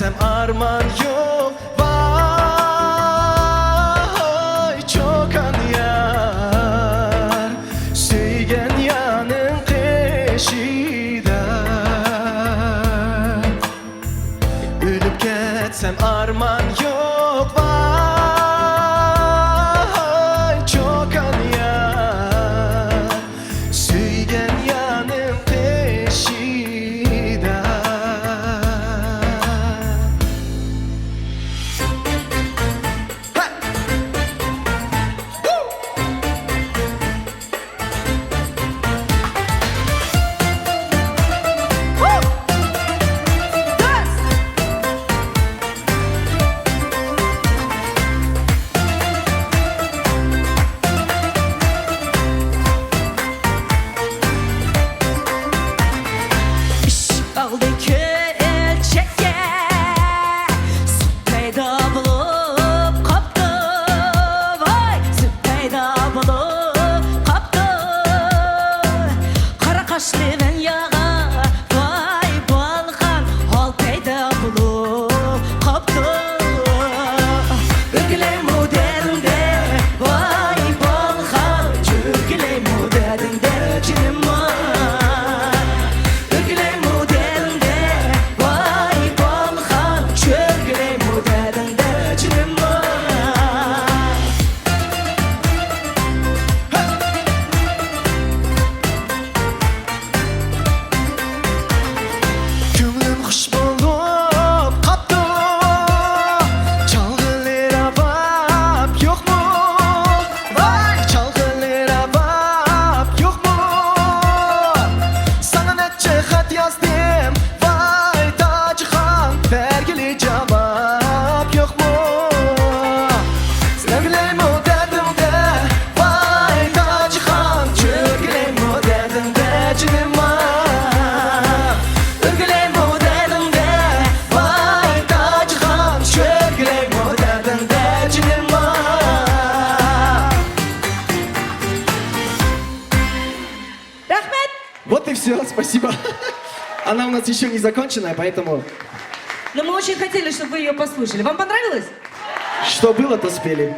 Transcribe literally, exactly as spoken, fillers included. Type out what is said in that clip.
دېسەم ئارمان يوق، ۋاي چوكان يار، سۆيگەن يارنىڭ قېشىدا. ئۆلۈپ كەتسەم ئارمان يوق، ۋاي چوكان يار، سۆيگەن يارنىڭ قېشىدا. ئىشىك ئالدى كۆلچەككە سۈت پەيدا بولۇپ قاپتۇ، ۋاي، سۈت پەيدا بولۇپ قاپتۇ. قارا قاشلى ۋەنياغا، ۋاي بالغان، ھال پەيدا بولۇپ قاپتۇ. ئۆرگىلەيمۇ دەردىڭدە، ۋاي بالغان، ئۆرگىلەيمۇ دەردىڭدە جېنىمغا. ئۆرگىلەيمۇ دەردىڭدە، ۋاي بالغان، ئۆرگىلەيمۇ دەردىڭدە جېنىمغا. كۆڭلۈم خۇش بولۇپ قاپتۇ، چالغىلى راباب يوقمۇ؟ ۋاي، چالغىلى راباب يوقمۇ؟ ساڭا نەچچە خەت يازدىم، ۋاي تاجخان، بەرگىلى جاۋاب يوقمۇ؟ ئۆرگىلەيمۇ دەردىڭدە، ۋاي تاجخان، ئۆرگىلەيمۇ دەردىڭدە جېنىمغا. ئۆرگىلەيمۇ دەردىڭدە، ۋاي تاجخان، ئۆرگىلەيمۇ دەردىڭدە جېنىمغا. رەھمەت! Вот и всё, спасибо. Она у нас ещё не законченная, поэтому... Но мы очень хотели, чтобы вы её послушали. Вам понравилось? Что было, то спели.